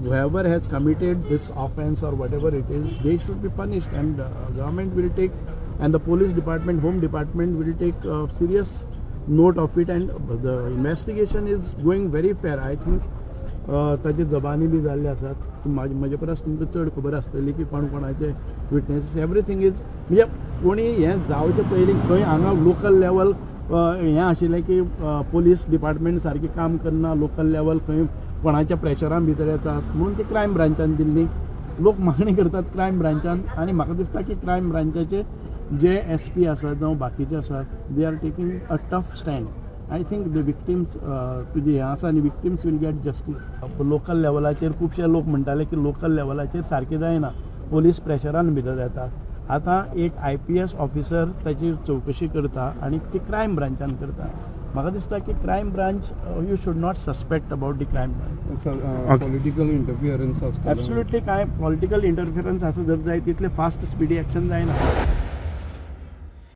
Whoever has committed this offense or whatever it is, they should be punished, and government will take, and the police department, home department will take serious note of it, and the investigation is going very fair, I think. ताचे जबानी बी जाल्ले आसात. म्हजे परस तुमकां चड खबर आसतली की कोण कोणाचे विटनेसीस, एवरीथींग is, म्हणजे कोणी हें जावचे पयलीं खंय हांगा लोकल लेवल हें आशिल्लें की पोलीस डिपार्टमेंट सारकें काम करना, लोकल लेवल खंय कोणाच्या प्रेशरान भितर येतात म्हणून ती क्रायम ब्रांचान दिल्ली. लोक मागणी करतात क्रायम ब्रांचान, आनी म्हाका दिसता की क्रायम ब्रांचाचे जे एस पी आसात जावं बाकीचे आसात, they are taking a tough stand. I think the victims, तुजें हें आसा आनी victims will get justice. Local लेवलाचेर खुबशे लोक म्हणटाले की लोकल लेवलाचेर सारकें जायना, पोलीस प्रेशरान भितर येता. आतां एक IPS officer ताची चवकशी करता आनी ती क्रायम ब्रांचान करता. म्हाका दिसता की crime branch, you should not suspect about the crime branch. Political interference? Absolutely, कांय पॉलिटिकल इंटरफियरन्स आसा जर जाय तितलें फास्ट स्पिडी एक्शन जायना.